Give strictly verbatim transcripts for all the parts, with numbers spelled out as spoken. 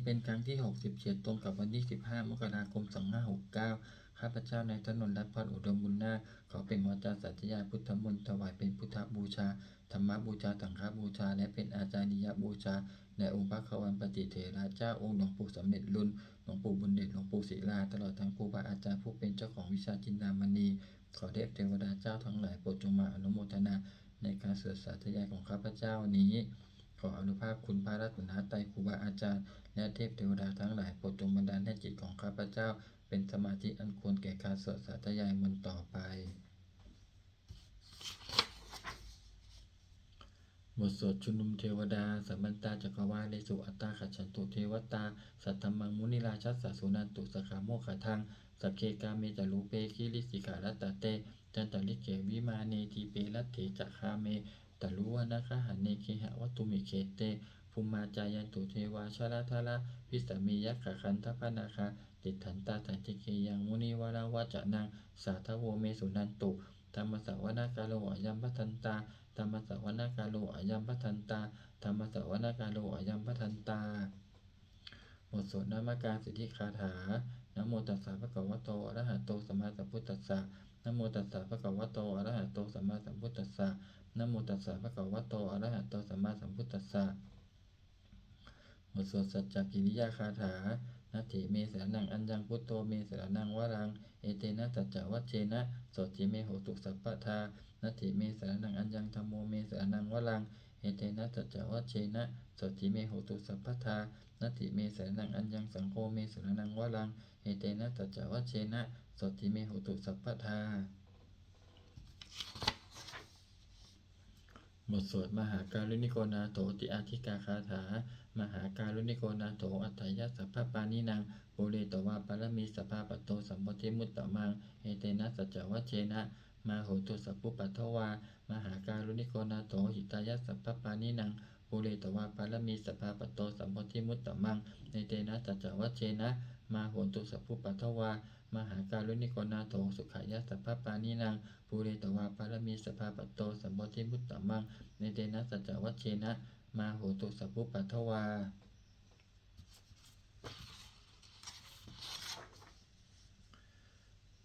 เป็นครั้งที่ หกสิบเจ็ด ตรงกับวันที่ สิบห้า มกราคม สองห้าหกเก้า ข้าพเจ้านายถนนรัตน์พรอุดมบุญนาค ขอเปล่งวาจาสาธยายพุทธมนต์ ถวายเป็นพุทธบูชา ธรรมบูชา สังฆบูชา และเป็นอาจาริยบูชา แด่องค์พระควัมปติเถระเจ้า องค์หลวงปู่สำเร็จลุน หลวงปู่บุญเดช หลวงปู่ศิลา ตลอดทั้งครูบาอาจารย์ผู้เป็นเจ้าของวิชาจินดามณี ขอเทพเทวดาเจ้าทั้งหลายโปรดจงมาอนุโมทนาในการสวดสาธยายของข้าพเจ้านี้ ขออานุภาพคุณพระรัตนตรัย ครูบาอาจารย์ และเทพเทวดาทั้งหลายโปรดจงบันดาลให้จิตของข้าพเจ้า เป็นสมาธิอันควรแก่การสวดสาธยายมนต์ต่อไป บทสวดชุมนุมเทวดา Samantā cakkavāḷesu atrāgacchantu devatā, saddhammaṃ munirājassa suṇantu saggamokkhadaṃ. Sagge kāme ca rūpe girisikharataṭe cantalikkhe vimāne, dīpe raṭṭhe ca gāme taruvanagahane gehavatthumhi khette, bhummā cāyantu devā jalathalavisame yakkhagandhabbanāgā, tiṭṭhantā santike yaṃ munivaravacanaṃ sādhavo me suṇantu. Dhammassavanakālo ayam bhadantā. Dhammassavanakālo ayam bhadantā. Dhammassavanakālo ayam bhadantā. บทสวดนมการสิทธิคาถา Namo tassa bhagavato arahato sammāsambuddhassa. Namo tassa bhagavato arahato sammāsambuddhassa. Namo tassa bhagavato arahato sammāsambuddhassa. บทสวดสัจจกิริยาคาถา Natthi me saraṇaṃ aññaṃ, buddho me saraṇaṃ varaṃ, etena saccavajjena sotthi me hotu sabbadā. Natthi me saraṇaṃ aññaṃ, dhammo me saraṇaṃ varaṃ, etena saccavajjena sotthi me hotu sabbadā. Natthi me saraṇaṃ aññaṃ, saṅgho me saraṇaṃ varaṃ, etena saccavajjena sotthi me hotu sabbadā. บทสวดมหาการุณิโกนาโถติอาทิกาคาถา Mahākāruṇiko nātho atthāya sabbapāṇinaṃ, pūretvā pāramī sabbā patto sambodhimuttamaṃ, etena saccavajjena mā hontu sabbupaddavā. Mahākāruṇiko nātho hitāya sabbapāṇinaṃ, pūretvā pāramī sabbā patto sambodhimuttamaṃ, etena saccavajjena mā hontu sabbupaddavā. Mahākāruṇiko nātho sukhāya sabbapāṇinaṃ, pūretvā pāramī sabbā patto sambodhimuttamaṃ, etena saccavajjena mā hontu sabbupaddavā.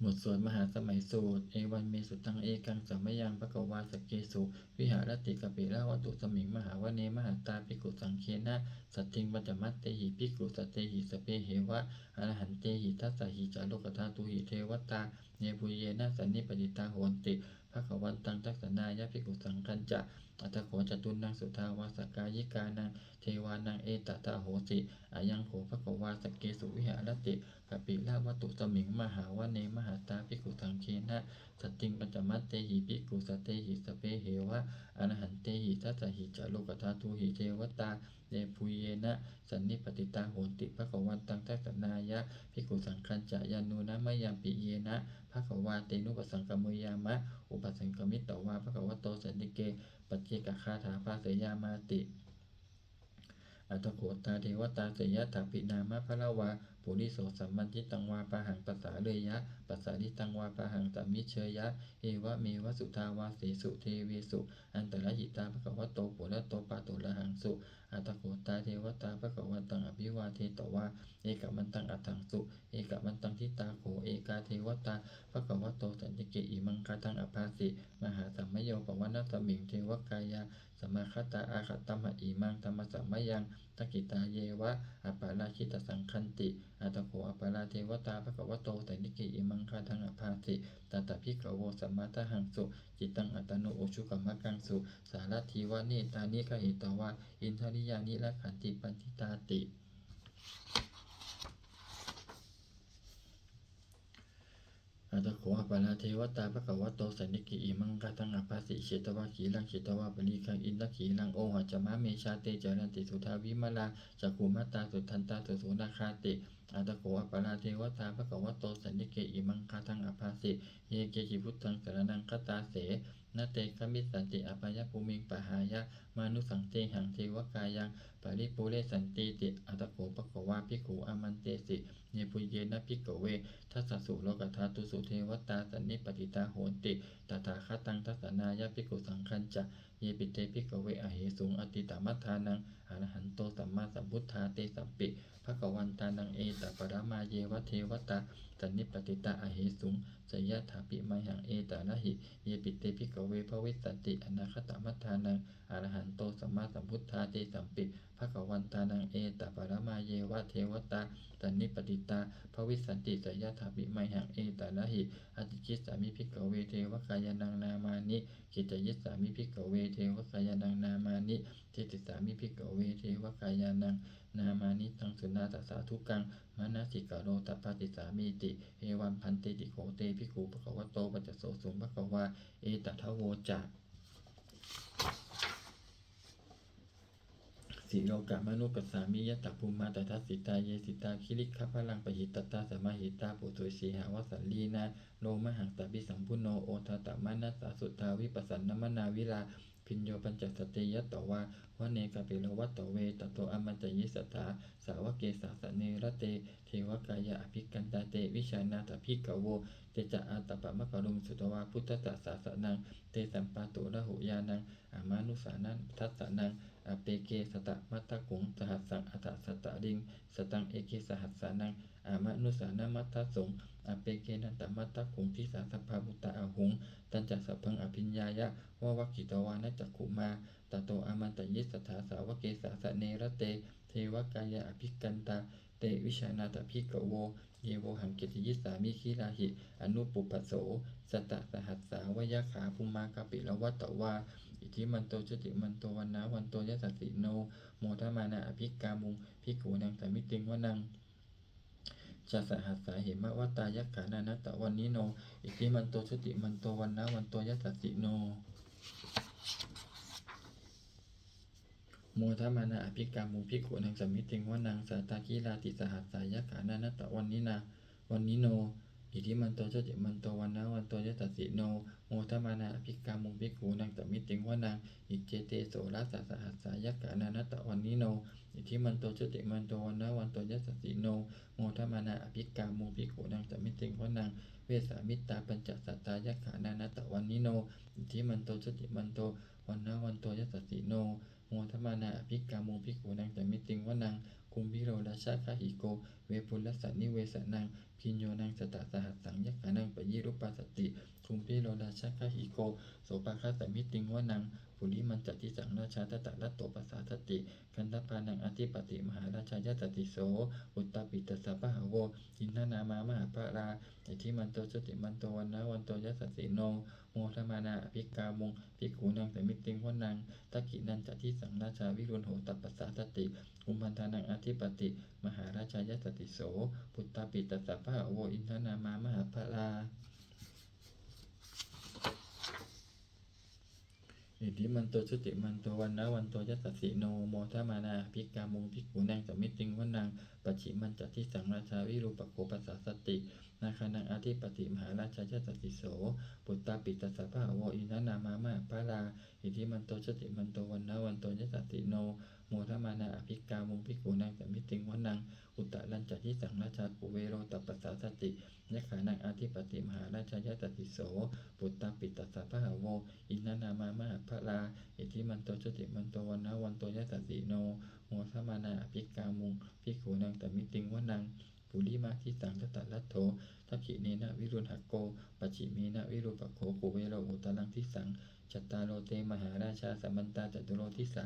บทสวดมหาสมัยสูตร Evaṃ me sutaṃ. Ekaṃ samayaṃ bhagavā sakkesu viharati kapilavatthusmiṃ mahāvane mahatā bhikkhusaṅghena saddhiṃ pañcamattehi bhikkhusatehi sabbeheva arahantehi. Dasahi ca lokadhātūhi devatā yebhuyyena sannipatitā honti bhagavantaṃ dassanāya bhikkhusaṅghañca. Atha kho catunnaṃ suddhāvāsakāyikānaṃ devānaṃ etadahosi: Ayaṃ kho bhagavā sakkesu viharati kapilavatthusmiṃ mahāvane mahatā bhikkhusaṅghena saddhiṃ pañcamattehi bhikkhusatehi sabbeheva arahantehi. Dasahi ca lokadhātūhi devatā yebhuyyena sannipatitā honti bhagavantaṃ dassanāya bhikkhusaṅghañca. Yannūna mayampi yena bhagavā tenupasaṅkameyyāma, upasaṅkamitvā bhagavato santike paccekagāthā bhāseyyāmāti. Atha kho tā devatā seyyathāpi nāma balavā puriso sammiñjitaṃ vā bāhaṃ pasāreyya, pasāritaṃ vā bāhaṃ sammiñjeyya, evameva suddhāvāsesu devesu antarahitā bhagavato purato pāturahaṃsu. Atha kho tā devatā bhagavantaṃ abhivādetvā ekamantaṃ aṭṭhaṃsu. Ekamantaṃ ṭhitā kho ekā devatā bhagavato santike imaṃ gāthaṃ abhāsi: Mahāsamayo pavanasmiṃ, devakāyā samāgatā; āgatamha imaṃ dhammasamayaṃ, dakkhitāyeva aparājitasaṅghanti. Atha kho aparā devatā bhagavato santike imaṃ gāthaṃ abhāsi: Tatra bhikkhavo samādahaṃsu, cittaṃ attano ujukamakaṃsu; sārathīva nettāni gahetvā, indriyāni rakkhanti paṇḍitāti. Atha kho aparā devatā bhagavato santike imaṃ gāthaṃ abhāsi: Chetvā khīlaṃ chetvā palīghaṃ, indakhīlaṃ ohaccamanejā; te caranti suddhā vimalā, cakkhumatā sudantā susunāgāti. Atha kho aparā devatā bhagavato santike imaṃ gāthaṃ abhāsi: Ye keci buddhaṃ saraṇaṃ gatāse, na te gamissanti apāyabhūmiṃ pahāya mānusaṃ dehaṃ devakāyaṃ paripūressantīti. Atha kho bhagavā bhikkhū āmantesi: Yebhuyyena bhikkhave dasasu lokadhātūsu devatā sannipatitā honti tathāgataṃ dassanāya bhikkhusaṅghañca. Yepi te bhikkhave ahesuṃ atītamaddhānaṃ arahanto sammāsambuddhā, tesampi bhagavantānaṃ etaparamāyeva devatā sannipatitā ahesuṃ, seyyathāpi mayhaṃ etarahi. Yepi te bhikkhave bhavissanti anāgatamaddhānaṃ arahanto sammāsambuddhā, tesampi bhagavantānaṃ etaparamāyeva devatā sannipatitā bhavissanti, seyyathāpi mayhaṃ etarahi. Ācikkhissāmi bhikkhave devakāyānaṃ nāmāni, kittayissāmi bhikkhave devakāyānaṃ nāmāni, desissāmi bhikkhave devakāyānaṃ nāmāni. Taṃ suṇātha sādhukaṃ manasikarotha bhāsissāmīti. Evaṃ bhanteti kho te bhikkhū bhagavato paccassosuṃ. Bhagavā etadavoca: Silokamanukassāmi, yattha bhummā tadassitā; ye sitā girigabbharaṃ, pahitattā samāhitā. Puthū sīhāva sallīnā, lomahaṃsābhisambhuno; odātamanasā suddhā, vippasannamanāvilā. Bhiyyo pañcasate ñatvā, vane kāpilavatthave; tato āmantayi satthā, sāvake sāsane rate. Devakāyā abhikkantā, te vijānātha bhikkhavo. Te ca ātappamakaruṃ, sutvā buddhassa sāsanaṃ; tesampāturahu ñāṇaṃ, amanussāna dassanaṃ. Appeke satamaddakkhuṃ, sahassaṃ atha sattariṃ; sataṃ eke sahassānaṃ, amanussānamaddasuṃ. Appekenantamaddakkhuṃ, disā sabbā phuṭā ahuṃ; tañca sabbaṃ abhiññāya, vavakkhitvāna cakkhumā. Tato āmantayi satthā, sāvake sāsane rate. Devakāyā abhikkantā, te vijānātha bhikkhavo; ye vohaṃ kittayissāmi, girāhi anupubbaso. Sattasahassā va yakkhā, bhummā kāpilavatthavā; iddhimanto jutimanto, vaṇṇavanto yasassino; modamānā abhikkāmuṃ, bhikkhūnaṃ samitiṃ vanaṃ. Chasahassā hemavatā, yakkhā nānattavaṇṇino; iddhimanto jutimanto, vaṇṇavanto yasassino; modamānā abhikkāmuṃ, bhikkhūnaṃ samitiṃ vanaṃ. Sātāgirā tisahassā, yakkhā nānattavaṇṇino; iddhimanto jutimanto, vaṇṇavanto yasassino; modamānā abhikkāmuṃ, bhikkhūnaṃ samitiṃ vanaṃ. Iccete soḷasasahassā, yakkhā nānattavaṇṇino; iddhimanto jutimanto, vaṇṇavanto yasassino; modamānā abhikkāmuṃ, bhikkhūnaṃ samitiṃ vanaṃ. Vessāmittā pañcasatā, yakkhā nānattavaṇṇino; iddhimanto jutimanto, vaṇṇavanto yasassino; modamānā abhikkāmuṃ, bhikkhūnaṃ samitiṃ vanaṃ. Kumbhīro rājagahiko, vepullassa nivesanaṃ; bhiyyo naṃ satasahassaṃ, yakkhānaṃ payirupāsati; kumbhīro rājagahiko, sopāga samitiṃ vanaṃ. Purimañca disaṃ rājā, dhataraṭṭho pasāsati; gandhabbānaṃ ādhipati, mahārājā yasassi so. Puttāpi tassa bahavo, indanāmā mahabbalā; iddhimanto jutimanto, vaṇṇavanto yasassino; modamānā abhikkāmuṃ, bhikkhūnaṃ samitiṃ vanaṃ. Dakkhiṇañca disaṃ rājā, virūḷho tappasāsati; kumbhaṇḍānaṃ ādhipati, mahārājā yasassi so. Puttāpi tassa bahavo, indanāmā mahabbalā; iddhimanto jutimanto, vaṇṇavanto yasassino; modamānā abhikkāmuṃ, bhikkhūnaṃ samitiṃ vanaṃ. Pacchimañca disaṃ rājā, virūpakkho pasāsati; nāgānaṃ ādhipati, mahārājā yasassi so. Puttāpi tassa bahavo, indanāmā mahabbalā; iddhimanto jutimanto, vaṇṇavanto yasassino; modamānā abhikkāmuṃ, bhikkhūnaṃ samitiṃ vanaṃ. Uttarañca disaṃ rājā, kuvero tappasāsati; yakkhānaṃ ādhipati, mahārājā yasassi so. Puttāpi tassa bahavo, indanāmā mahabbalā; iddhimanto jutimanto, vaṇṇavanto yasassino; modamānā abhikkāmuṃ, bhikkhūnaṃ samitiṃ vanaṃ. Purimadisaṃ dhataraṭṭho, dakkhiṇena virūḷhako; pacchimena virūpakkho, kuvero uttaraṃ disaṃ. Cattāro te mahārājā, samantā caturo disā;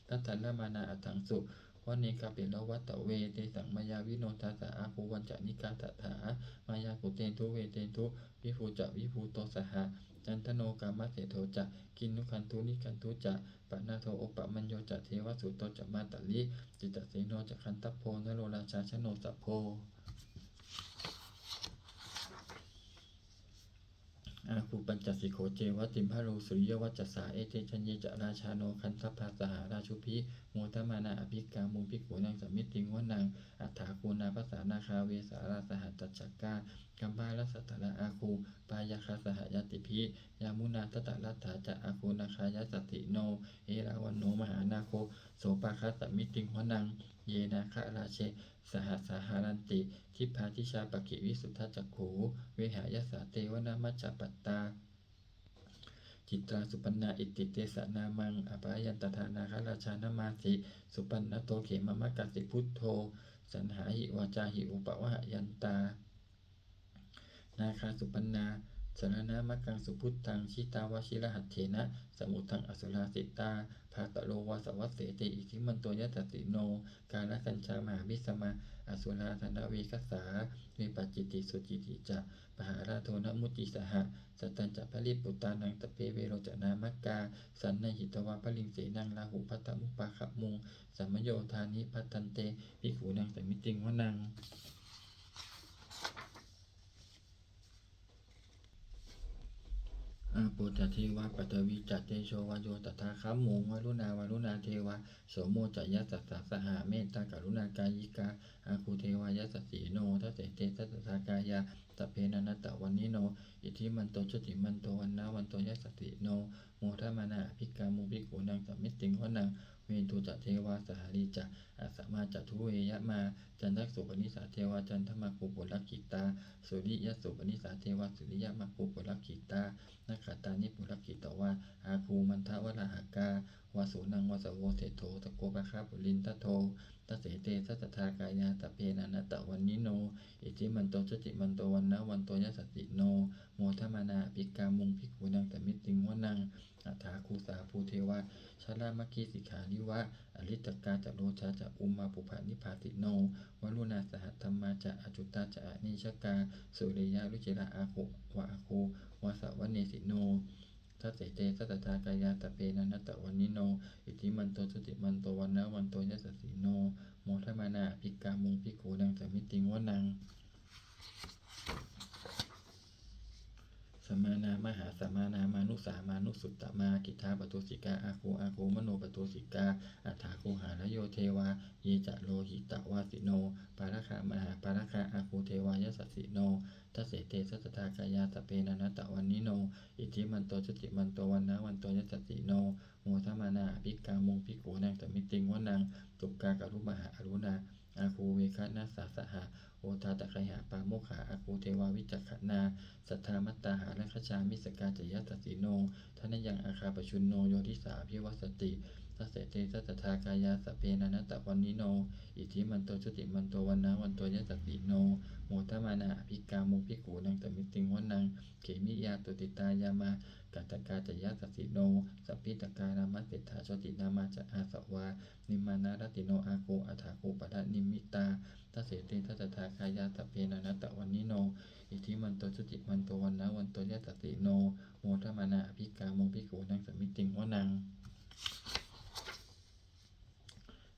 daddallamānā aṭṭhaṃsu, vane kāpilavatthave. Tesaṃ māyāvino dāsā, āgū vañcanikā saṭhā; māyā kuṭeṇḍu veṭeṇḍu, viṭū ca viṭuṭo saha. Candano kāmaseṭṭho ca, kinnughaṇḍu nighaṇḍu ca; panādo opamañño ca, devasūto ca mātali; cittaseno ca gandhabbo, naḷorājā janosabho. Āgū pañcasikho ceva, timbarū suriyavaccasā; ete caññe ca rājāno, gandhabbā saha rājubhi; modamānā abhikkāmuṃ, bhikkhūnaṃ samitiṃ vanaṃ. Athāgū nābhasā nāgā, vesālā saha tacchakā; Kambalassatarā āgū pāyāgā saha ñātibhi, Yāmunā dhataraṭṭhā ca āgū nāgā yasassino. Erāvaṇo mahānāgo sopāga samitiṃ vanaṃ, ye nāgarāje sahasā haranti dibbā dijā pakkhi visuddhacakkhū, vehāyasā te vanamajjhapattā citrā supaṇṇā iti tesa nāmaṃ. Abhayantadā nāgarājānamāsi, supaṇṇato khemamakāsi buddho, saṇhāhi vācāhi upavhayantā nāgā supaṇṇā saraṇamakaṃsu buddhaṃ. Jitā vajirahatthena samuddaṃ asurā sitā, bhātaro vāsavassete iddhimanto yasassino. Kālakañjā mahābhismā asurā dānaveghasā, vepacitti sucitti ca pahārādo namucī saha. Satañca baliputtānaṃ sabbe verocanāmakā, sannayhitvā baliṃ senaṃ rāhubhaddamupāgamuṃ, samayodāni bhaddante bhikkhūnaṃ samitiṃ vanaṃ. Āpo ca devā paṭhavī ca tejo vāyo tadāgamuṃ, varuṇā vāruṇā devā somo ca yasasā saha. Mettākaruṇākāyikā āgū devā yasassino, dasete dasadhā kāyā sabbe nānattavaṇṇino, iddhimanto jutimanto vaṇṇavanto yasassino, modamānā abhikkāmuṃ bhikkhūnaṃ samitiṃ vanaṃ. Veṇḍū ca devā sahalī ca asamā ca duve yamā, candassūpanisā devā candamāgū purakkhitā, suriyassūpanisā devā suriyamāgū purakkhitā, nakkhattāni purakkhitvā āgū mandavalāhakā, vasūnaṃ vāsavo seṭṭho sakkopāga purindado. Dasete dasadhā kāyā sabbe nānattavaṇṇino, iddhimanto jutimanto vaṇṇavanto yasassino, modamānā abhikkāmuṃ bhikkhūnaṃ samitiṃ vanaṃ. Athāgū sahabhū devā jalamaggisikhāriva, ariṭṭhakā ca rojā ca ummāpupphanibhāsino, varuṇā sahadhammā ca accutā ca anejakā, sūleyyarucirā āgū vāgū vāsavanesino. Dasete dasadhā kāyā sabbe nānattavaṇṇino, iddhimanto jutimanto vaṇṇavanto yasassino, modamānā abhikkāmuṃ bhikkhūnaṃ samitiṃ vanaṃ. Samānā mahāsamānā mānusā mānusuttamā, khiḍḍāpadūsikā āgū āgū manopadūsikā, athāgū harayo devā ye ca lohitavāsino, pāragā mahāpāragā āgū devā yasassino. Dasete dasadhā kāyā sabbe nānattavaṇṇino, iddhimanto jutimanto vaṇṇavanto yasassino, modamānā abhikkāmuṃ bhikkhūnaṃ samitiṃ vanaṃ. Duggā karumhā aruṇā āgū veghanasā saha, odātagayhā pāmokkhā āgū devā vicakkhaṇā, sadāmattā hāragajā missakā ca yasassino, thanayaṃ āgā pajjunno yo disā abhivassati. Dasete dasadhā kāyā sabbe nānattavaṇṇino, iddhimanto jutimanto vaṇṇavanto yasassino, modamānā abhikkāmuṃ bhikkhūnaṃ samitiṃ vanaṃ. Khemiyā tusitā yāmā kaṭṭhakā ca yasassino, lambitakā lāmaseṭṭhā jotināmā ca āsavā, nimmānaratino āgū athāgū paranimmitā. Dasete dasadhā kāyā sabbe nānattavaṇṇino, iddhimanto jutimanto vaṇṇavanto yasassino, modamānā abhikkāmuṃ bhikkhūnaṃ samitiṃ vanaṃ.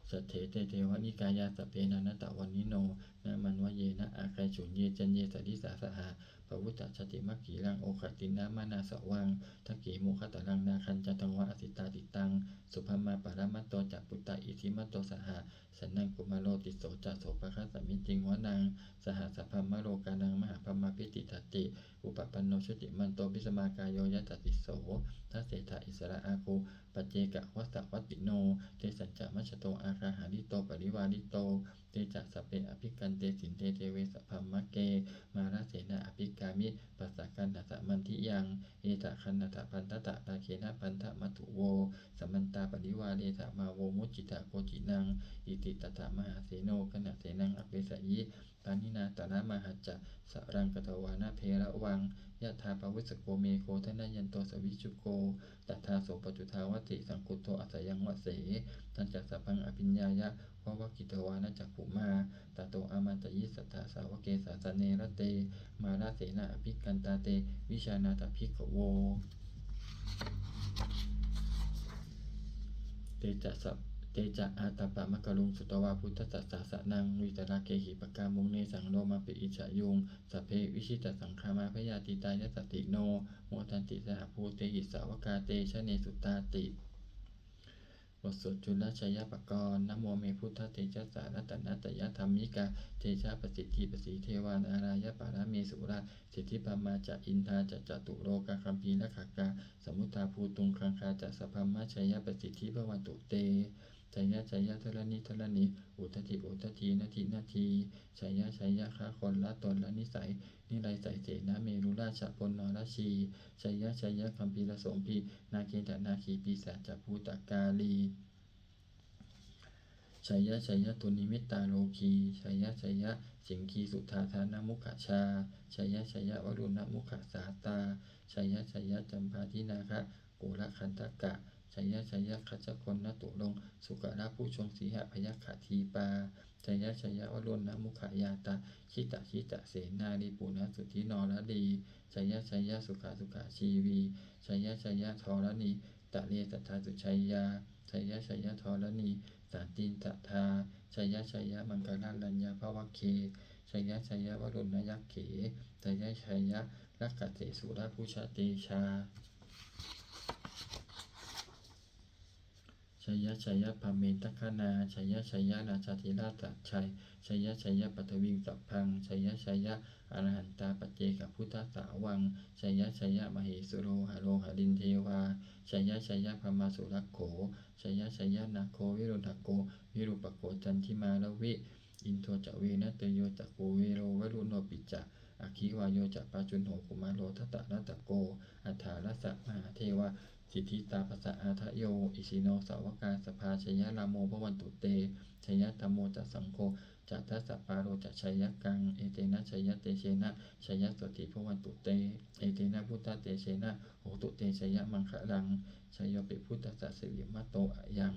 Saṭṭhete devanikāyā sabbe nānattavaṇṇino, nāmanvayena āgañchuṃ ye caññe sadisā saha. Pavutthajātimakkhīlaṃ oghatiṇṇamanāsavaṃ, dakkhemoghataraṃ nāgaṃ candaṃva asitātitaṃ. Subrahmā paramatto ca puttā iddhimato saha, sanaṅkumāro tisso ca sopāga samitiṃ vanaṃ. Sahassaṃ brahmalokānaṃ mahābrahmābhitiṭṭhati, upapanno jutimanto bhismākāyo yasassi so. Dasettha issarā āgū paccekavasavattino, tesañca majjhato āgā hārito parivārito. Te ca sabbe abhikkante sinde deve sabrahmake, mārasenā abhikkāmi passa kaṇhassa mandiyaṃ. Etha gaṇhatha bandhatha rāgena bandhamatthu vo, samantā parivāretha mā vo muñcittha koci naṃ. Iti tattha mahāseno kaṇhasenaṃ apesayi, pāṇinā talamāhacca saraṃ katvāna bheravaṃ. Yathā pāvussako megho thanayanto savijjuko, tadā so paccudāvatti saṅkuddho asayaṃvase. Tañca sabbaṃ abhiññāya vavakkhitvāna cakkhumā, tato āmantayi satthā sāvake sāsane rate. Mārasenā abhikkantā te vijānātha bhikkhavo. Te ca sa-, te ca ātappamakaruṃ sutvā buddhassa sāsanaṃ, vītarāgehi pakkāmuṃ nesaṃ lomampi iñjayuṃ. Sabbe vijitasaṅgāmā bhayātītā yasassino, modanti saha bhūtehi sāvakā te janesutāti. บทสวดจุลชัยปกรณ์ Namo me buddhatejasā ratanattayadhammikā tejapasiddhi pasīdevā nārāyaparamesurā siddhibrahmā ca indā ca catulokā gambhīrakkhakā samuddā bhūtuṃ gaṅgā ca sabrahmajayapasiddhi bhavantu te. Jaya jaya dharaṇi dharaṇī udadhi udadhī nadi nadī. Jaya jaya gaganalatanalanisai niraisai senamērurājabala narajī. Jaya jaya gambhīrasombhī nāgendanāgī pisācabhūtakālī. Jaya jaya dunnimittarogī. Jaya jaya siṅgīsudādānamukhajā. Jaya jaya varuṇamukhasātrā. Jaya jaya campādināgakulagandhaka. Jaya jaya gajjagannaturaṅga sukarabhujaṅga sīhabyagghadīpā. Jaya jaya varuṇamukhayātrā jita jita senārī puna suddhi naradī. Jaya jaya sukhā sukhā jīvī. Jaya jaya dharaṇītale sadā sujayā. Jaya jaya dharaṇī santin sadā. Jaya jaya maṅkararāja bhavagge. Jaya jaya varuṇayakkhe. Jaya jaya rakkhase surabhujatejā. Jaya jaya brahmendagaṇā. Jaya jaya rājādhirāja sājjai. Jaya jaya paṭhaviṃ sabbaṃ. Jaya jaya arahantā paccekabuddhasāvaṃ. Jaya jaya mahesuro haro harindevā. Jaya jaya brahmā surakkho. Jaya jaya nāgo viruḷhako virūpakkho candimā ravi. Indo ca venateyyo ca kuvero varuṇopi ca. Aggi vāyo ca pājuṇho kumāro dhataraṭṭhako. Aṭṭhārasa mahādevā siddhitāpasaādayo. Isino sāvakā sabbā jayarāmo bhavantu te. Jayadhammo ca saṅgho ca dasapālo ca jayakaṃ. Etena jayatejena jayasotthī bhavantu te. Etena buddhatejena hotu te jayamaṅgalaṃ. Jayopi buddhassa sirīmato ayaṃ.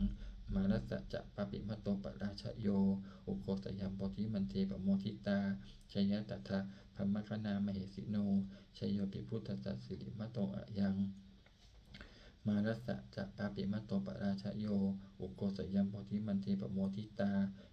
Mārassa ca pāpimato parājayo. Ugghosayaṃ bodhimaṇḍe pamoditā. Jaya tadā brahmagaṇā mahesino. Jayopi buddhassa sirīmato ayaṃ. Mārassa ca pāpimato parājayo. Ugghosayaṃ bodhimaṇḍe pamoditā.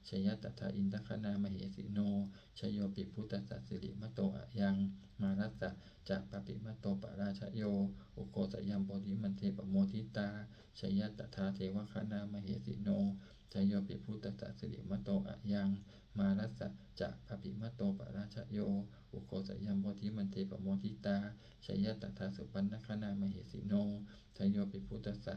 Jaya tadā indagaṇā mahesino. Jayopi buddhassa sirīmato ayaṃ. Mārassa ca pāpimato parājayo. Ugghosayaṃ bodhimaṇḍe pamoditā. Jaya tadā devagaṇā mahesino. Jayopi buddhassa sirīmato ayaṃ. Mārassa ca pāpimato parājayo. Ugghosayaṃ bodhimaṇḍe pamoditā. Jaya tadā supaṇṇagaṇā mahesino. Jayopi buddhassa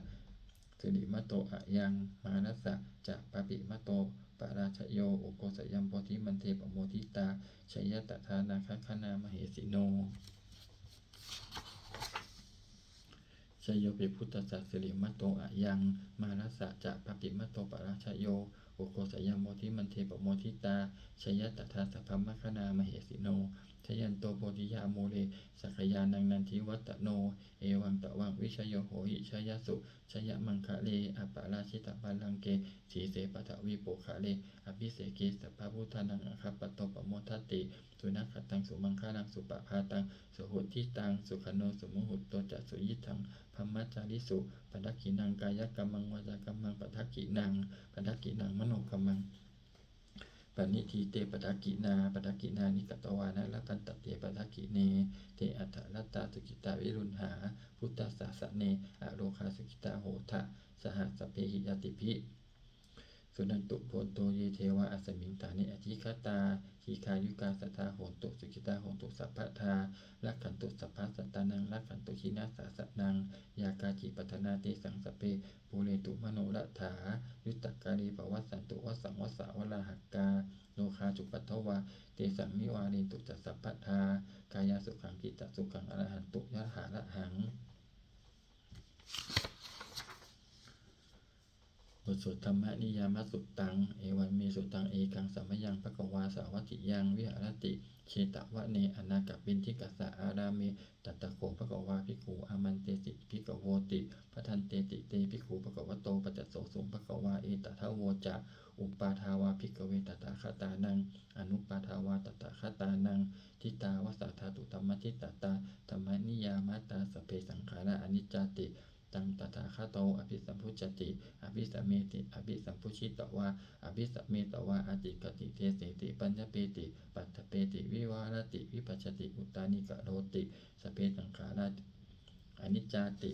sirīmato ayaṃ. Mārassa ca pāpimato parājayo. Ugghosayaṃ bodhimaṇḍe pamoditā. Jaya tadā nāgagaṇā mahesino. Jayopi buddhassa sirīmato ayaṃ. Mārassa ca pāpimato parājayo. Ugghosayaṃ bodhimaṇḍe pamoditā. Jaya tadā sabrahmagaṇā mahesino. Jayanto bodhiyā mūle sakyānaṃ nandivaḍḍhano. Evaṃ tvaṃ vijayo hohi jayassu jayamaṅgale. Aparājitapallaṅke sīse paṭhavipokkhare abhiseke sabbabuddhānaṃ aggappatto pamodati. Sunakkhattaṃ sumaṅgalaṃ supabhātaṃ suhuṭṭhitaṃ sukhaṇo sumuhutto ca suyiṭṭhaṃ brahmacārisu. Padakkhiṇaṃ kāyakammaṃ vācākammaṃ padakkhiṇaṃ padakkhiṇaṃ manokammaṃ paṇidhī te padakkhiṇā. Padakkhiṇāni katvāna labhantatthe padakkhiṇe. Te atthaladdhā sukhitā viruḷhā buddhasāsane. Arogā sukhitā hotha saha sabbehi ñātibhi. Suṇantu bhonto ye devā asmiṃ ṭhāne adhigatā. Dīghāyukā sadā hontu sukhitā hontu sabbadā. Rakkhantu sabbasattānaṃ rakkhantu jinasāsanaṃ. Yā kāci patthanā tesaṃ sabbe pūrentu manorathā. Yuttakāle pavassantu vassaṃ vassā valāhakā. Rogā cupaddavā tesaṃ nivārentu ca sabbadā. Kāyāsukhaṃ cittasukhaṃ arahantu yathārahaṃ. บทสวด Dhammaniyāmasuttaṃ. Evaṃ me sutaṃ. Ekaṃ samayaṃ bhagavā sāvatthiyaṃ viharati jetavane anāthapiṇḍikassa ārāme. Tatra kho bhagavā bhikkhū āmantesi bhikkhavoti. Bhadanteti te bhikkhū bhagavato paccassosuṃ. Bhagavā etadavoca. Uppādā vā bhikkhave tathāgatānaṃ anuppādā vā tathāgatānaṃ, ṭhitāva sā dhātu dhammaṭṭhitatā dhammaniyāmatā sabbe saṅkhārā aniccāti. Taṃ tathāgato abhisambujjhati abhisameti. Abhisambujjhitvā abhisametvā ācikkhati deseti paññapeti paṭṭhapeti vivarati vibhajati uttānīkaroti sabbe saṅkhārā aniccāti.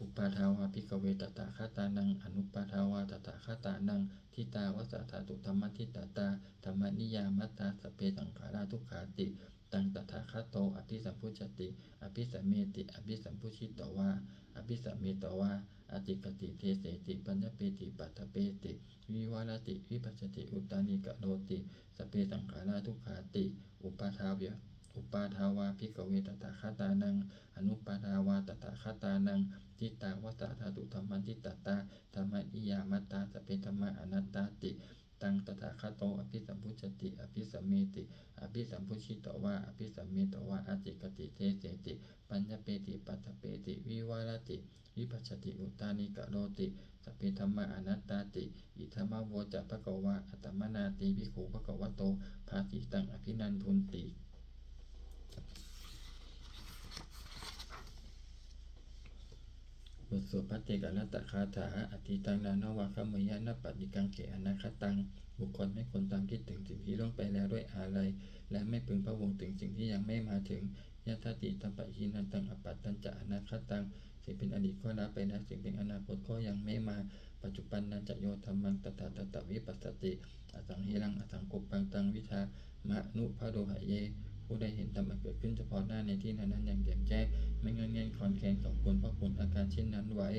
Uppādā vā bhikkhave tathāgatānaṃ anuppādā vā tathāgatānaṃ, ṭhitāva sā dhātu dhammaṭṭhitatā dhammaniyāmatā, sabbe saṅkhārā dukkhāti. Taṃ tathāgato abhisambujjhati abhisameti, abhisambujjhitvā abhisametvā ācikkhati deseti paññapeti paṭṭhapeti vivarati vibhajati uttānīkaroti, sabbe saṅkhārā dukkhāti. Uppādā vā, uppādā vā bhikkhave tathāgatānaṃ anuppādā vā tathāgatānaṃ, ṭhitāva sā dhātu dhammaṭṭhitatā dhammaniyāmatā, sabbe dhammā anattāti. Taṃ tathāgato abhisambujjhati abhisameti, abhisambujjhitvā abhisametvā ācikkhati deseti paññapeti paṭṭhapeti vivarati vibhajati uttānīkaroti, sabbe dhammā anattāti. Idamavoca bhagavā. Attamanā te bhikkhū bhagavato bhāsitaṃ abhinandunti. บทสวดภัทเทกรัตตคาถา Atītaṃ nānvāgameyya nappaṭikaṅkhe anāgataṃ. บุคคลไม่ควรตามคิดถึงสิ่งที่ล่วงไปแล้วด้วยอาลัย และไม่พึงพะวงถึงสิ่งที่ยังไม่มาถึง Yadatītampahīnantaṃ appattañca anāgataṃ. สิ่งเป็นอดีตก็ละไปแล้ว สิ่งเป็นอนาคตก็ยังไม่มา Paccuppannañca yo dhammaṃ tattha tattha vipassati, asaṃhiraṃ asaṅkuppaṃ taṃ viddhā manubrūhaye. ผู้ใดเห็นธรรมอันเกิดขึ้นเฉพาะหน้าในที่นั้นๆ อย่างแจ่มแจ้ง ไม่ง่อนแง่นคลอนแคลน ของคุณพระคุณอาการเช่นนั้นไว้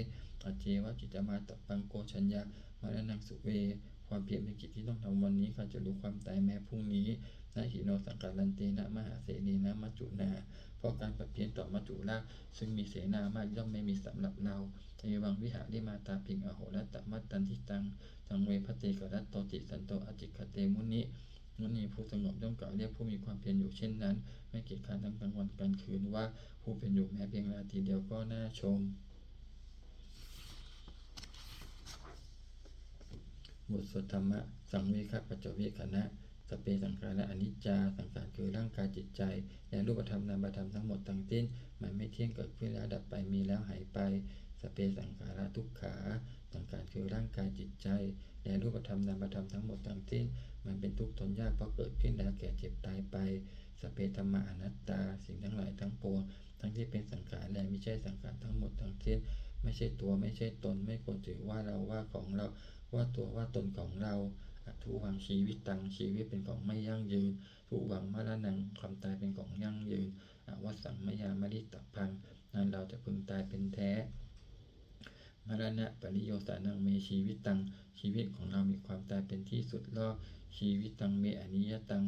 Ajjeva kiccamātappaṃ ko jaññā maraṇaṃ suve. ความเพียรเป็นกิจที่ต้องทำวันนี้ ใครจะรู้ความตายแม้พรุ่งนี้ Na hi no saṅgarantena mahāsenena maccunā. เพราะการผัดเพี้ยนต่อมัจจุราช ซึ่งมีเสนามากย่อมไม่มีสำหรับเรา Evaṃ vihārimātāpiṃ ahorattamatanditaṃ, saṃ ve bhaddekarattoti santo ācikkhate muni. มุนีผู้สงบย่อมกล่าวเรียกผู้มีความเพียรอยู่เช่นนั้น ไม่เกียจคร้านทั้งกลางวันกลางคืนว่า ผู้เป็นอยู่แม้เพียงราตรีเดียวก็น่าชม บทสวดธรรมะ Saṃvegapaccavekkhaṇa. Sabbe saṅkhārā aniccā. สังขารคือร่างกายจิตใจ และรูปธรรมนามธรรมทั้งหมดทั้งสิ้น มันไม่เที่ยง เกิดขึ้นแล้วดับไป มีแล้วหายไป Sabbe saṅkhārā dukkhā. สังขารคือร่างกายจิตใจ และรูปธรรมนามธรรมทั้งหมดทั้งสิ้น มันเป็นทุกข์ทนยาก เพราะเกิดขึ้นแล้วแก่เจ็บตายไป Sabbe dhammā anattā. สิ่งทั้งหลายทั้งปวง ทั้งที่เป็นสังขารและมิใช่สังขารทั้งหมดทั้งสิ้น ไม่ใช่ตัว ไม่ใช่ตน ไม่ควรถือว่าเรา ว่าของเรา ว่าตัว ว่าตนของเรา Adhuvaṃ jīvitaṃ. ชีวิตเป็นของไม่ยั่งยืน Dhuvaṃ maraṇaṃ. ความตายเป็นของยั่งยืน Avassaṃ mayā maritabbaṃ. นั้นเราจะพึงตายเป็นแท้ Maraṇapariyosānaṃ me jīvitaṃ. ชีวิตของเรามีความตายเป็นที่สุดรอบ Jīvitaṃ me aniyataṃ.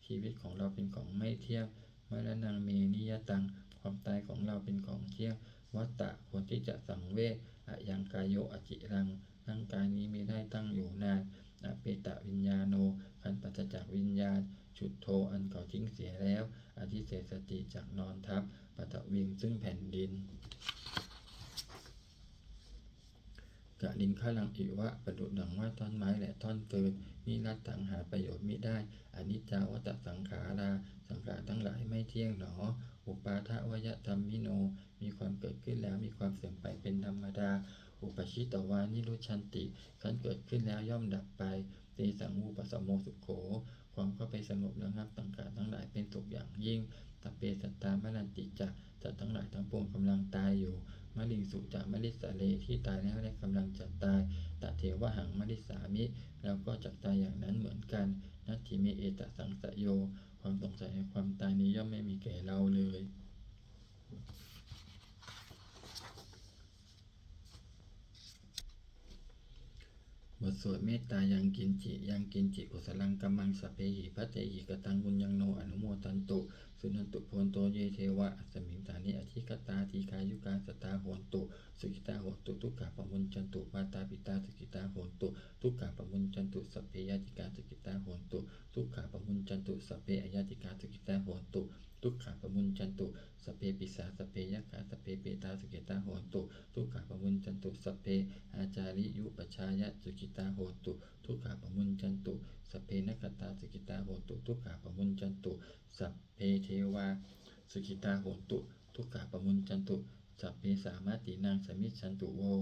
ชีวิตของเราเป็นของไม่เที่ยง Maraṇaṃ me niyataṃ. ความตายของเราเป็นของเที่ยง Vata. ควรที่จะสังเวช Ayaṃ kāyo aciraṃ. ร่างกายนี้มิได้ตั้งอยู่นาน Apetaviññāṇo. ครั้นปราศจากวิญญาณ Chuḍḍho. อันเขาทิ้งเสียแล้ว Adhisessati. จักนอนทับ Paṭhaviṃ. ซึ่งแผ่นดิน Kaliṅgaraṃ iva. ประดุจดังว่าท่อนไม้และท่อนฟืน Niratthaṃ. หาประโยชน์มิได้ Aniccā vata saṅkhārā. สังขารทั้งหลายไม่เที่ยงหนอ Uppādavayadhammino. มีความเกิดขึ้นแล้ว มีความเสื่อมไปเป็นธรรมดา Uppajjitvā nirujjhanti. ครั้นเกิดขึ้นแล้วย่อมดับไป Tesaṃ vūpasamo sukho. ความเข้าไปสงบระงับสังขารทั้งหลายเป็นสุขอย่างยิ่ง Sabbe sattā maranti ca. สัตว์ทั้งหลายทั้งปวงกำลังตายอยู่ Mariṃsu ca marissare. ที่ตายแล้วและกำลังจะตาย Tathevāhaṃ marissāmi. เราก็จักตายอย่างนั้นเหมือนกัน Natthi me ettha saṃsayo. ความสงสัยในความตายนี้ย่อมไม่มีแก่เราเลย บทสวดเมตตา Yaṅkiñci. Yaṅkiñci kusalaṃ kammaṃ sabbehi katehi kataṃ puññaṃ no anumodantu suṇantu bhonto ye devā asmiṃ ṭhāne adhigatā dīghāyukā sadā hontu sukhitā hontu dukkhā pamuñcantu. Mātāpitā sukhitā hontu dukkhā pamuñcantu. Sabbe ñātikā sukhitā hontu dukkhā pamuñcantu. Sabbe aññātikā sukhitā hontu dukkhā pamuñcantu. Sabbe pisā sabbe yakkhā sabbe petā sukhitā hontu dukkhā pamuñcantu. Sabbe ācariyupajjhāyā sukhitā hontu dukkhā pamuñcantu. Sabbe nakkhattā sukhitā hontu dukkhā pamuñcantu. Sabbe devā sukhitā hontu dukkhā pamuñcantu. Sabbe sampattīnaṃ samijjhantu vo.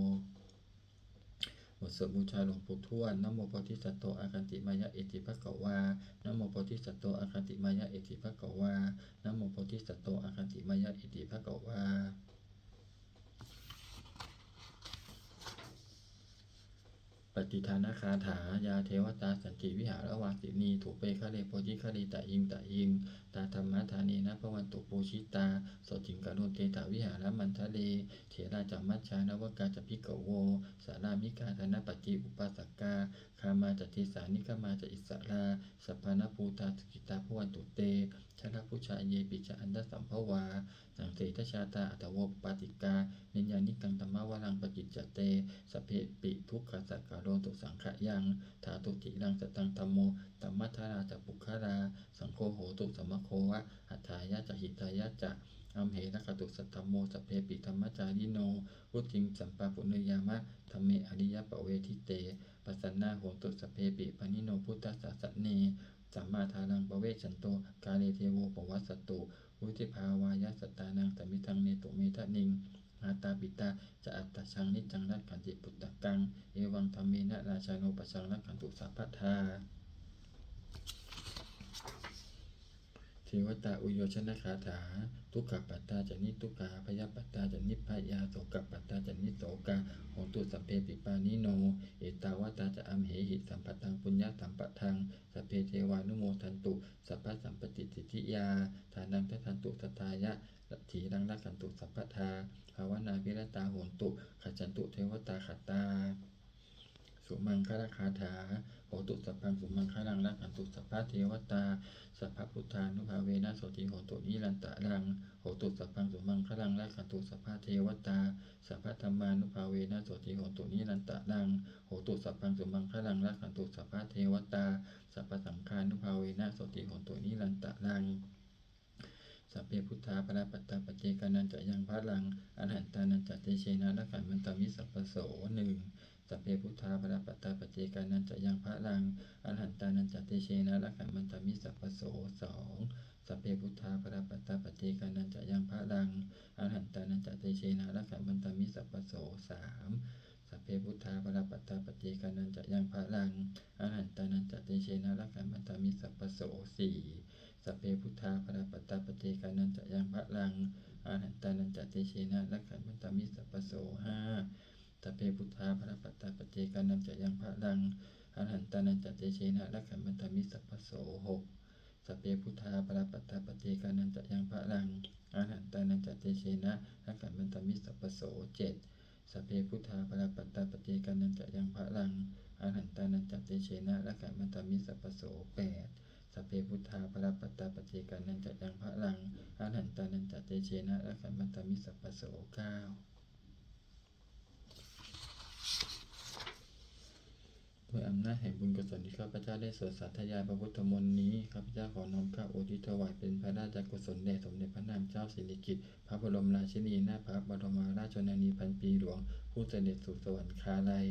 บทสวดบูชาหลวงปู่ทวด Namo bodhisatto āgantimāya iti bhagavā. Namo bodhisatto āgantimāya iti bhagavā. Namo bodhisatto āgantimāya iti bhagavā. Pattidānagāthā. Yā devatā santi vihāravāsinī, thūpe ghare bodhighare tahiṃ tahiṃ, tā dhammadānena bhavantu pūjitā, sotthiṃ karontedha vihāramaṇḍale. Therā ca majjhā navakā ca bhikkhavo, sārāmikā dānapatī upāsakā, gāmā ca desā nigamā ca issarā, sappāṇabhūtā sukhitā bhavantu te. Jalābujā yepi ca aṇḍasambhavā, saṃsedajātā athavopapātikā, niyyānikaṃ dhammavaraṃ paṭicca te, sabbepi dukkhassa karontu saṅkhayaṃ. Ṭhātu ciraṃ sataṃ dhammo, dhammaddharā ca puggalā, saṅgho hotu samaggo va, atthāya ca hitāya ca. Amhe rakkhatu saddhammo, sabbepi dhammacārino, vuḍḍhiṃ sampāpuṇeyyāma, dhamme ariyappavedite. Pasannā hontu sabbepi, pāṇino buddhasāsane, sammā dhāraṃ pavecchanto, kāle devo pavassatu, vuḍḍhibhāvāya sattānaṃ, samiddhaṃ netu medaniṃ. Mātā pitā ca atrajaṃ, niccaṃ rakkhanti puttakaṃ, evaṃ dhammena rājāno, pajaṃ rakkhantu sabbadā. Devatāuyyojanagāthā. Dukkhappattā ca niddukkhā, bhayappattā ca nibbhayā, sokappattā ca nissokā, hontu sabbepi pāṇino. Ettāvatā ca amhehi, sambhataṃ puññasampadaṃ, sabbe devānumodantu, sabbasampattisiddhiyā. Dānaṃ dadantu saddhāya, sīlaṃ rakkhantu sabbadā, bhāvanābhiratā hontu, gacchantu devatāgatā. Sumaṅgalagāthā. Hotu sabbaṃ sumaṅgalaṃ, rakkhantu sabbadevatā, sabbabuddhānubhāvena, sotthī hontu nirantaraṃ. Hotu sabbaṃ sumaṅgalaṃ, rakkhantu sabbadevatā, sabbadhammānubhāvena, sotthī hontu nirantaraṃ. Hotu sabbaṃ sumaṅgalaṃ, rakkhantu sabbadevatā, sabbasaṅghānubhāvena, sotthī hontu nirantaraṃ. Sabbe buddhā balappattā, paccekānañca yaṃ balaṃ, arahantānañca tejena, rakkhaṃ bandhāmi sabbaso. หนึ่ง. Sabbe buddhā balappattā, paccekānañca yaṃ balaṃ, arahantānañca tejena, rakkhaṃ bandhāmi sabbaso. สอง. Sabbe buddhā balappattā, paccekānañca yaṃ balaṃ, arahantānañca tejena, rakkhaṃ bandhāmi sabbaso. สาม. Sabbe buddhā balappattā, paccekānañca yaṃ balaṃ, arahantānañca tejena, rakkhaṃ bandhāmi sabbaso. สี่. Sabbe buddhā balappattā, paccekānañca yaṃ balaṃ, arahantānañca tejena, rakkhaṃ bandhāmi sabbaso. ห้า. Sabbe buddhā balappattā, paccekānañca yaṃ balaṃ, arahantānañca tejena, rakkhaṃ bandhāmi sabbaso. หก. Sabbe buddhā balappattā, paccekānañca yaṃ balaṃ, arahantānañca tejena, rakkhaṃ bandhāmi sabbaso. เจ็ด. Sabbe buddhā balappattā, paccekānañca yaṃ balaṃ, arahantānañca tejena, rakkhaṃ bandhāmi sabbaso. แปด. Sabbe buddhā balappattā, paccekānañca yaṃ balaṃ, arahantānañca tejena, rakkhaṃ bandhāmi sabbaso. เก้า. ด้วยอำนาจแห่งบุญกุศลที่ข้าพเจ้าได้สวดสาธยายพระพุทธมนต์นี้ ข้าพเจ้าขอน้อมเกล้าอุทิศถวายเป็นพระราชกุศลแด่สมเด็จพระนางเจ้าสิริกิติ์ พระบรมราชินีนาถพระบรมราชชนนีพันปีหลวง ผู้เสด็จสู่สวรรคาลัย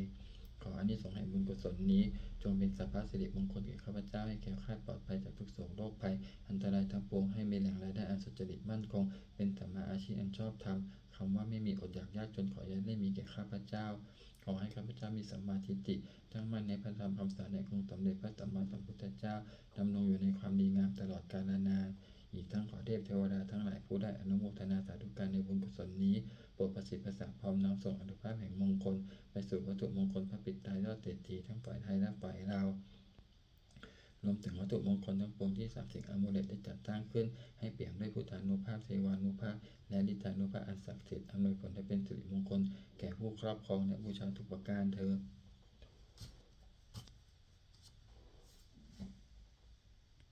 ขออานิสงส์แห่งบุญกุศลนี้ จงเป็นสัพพสิริมงคลแก่ข้าพเจ้า ให้แคล้วคลาดปลอดภัยจากทุกข์โศกโรคภัย อันตรายทั้งปวง ให้มีแหล่งรายได้อันสุจริตมั่นคง เป็นสัมมาอาชีพอันชอบธรรม คำว่าไม่มีอดอยากยากจน ขออย่าได้มีแก่ข้าพเจ้า ขอให้ข้าพเจ้ามีสัมมาทิฏฐิ ตั้งมั่นในพระธรรมคำสอนแห่งองค์สมเด็จพระสัมมาสัมพุทธเจ้า ดำรงอยู่ในความดีงามตลอดกาลนาน อีกทั้งขอเทพเทวดาทั้งหลายผู้ได้อนุโมทนาสาธุการในบุญกุศลนี้ โปรดประสิทธิ์ประสาทพร้อมน้อมส่งอานุภาพแห่งมงคล ไปสู่วัตถุมงคลพระปิดตายอดเศรษฐีทั้งฝ่ายไทยและฝ่ายลาว รวมถึงวัตถุมงคลทั้งปวงที่สามสิ่งอามูเลตได้จัดตั้งขึ้น ให้เปี่ยมด้วยพุทธานุภาพ เทวานุภาพ และฤทธานุภาพอันศักดิ์สิทธิ์ อำนวยผลให้เป็นสิริมงคลแก่ผู้ครอบครองและบูชาทุกประการเทอญ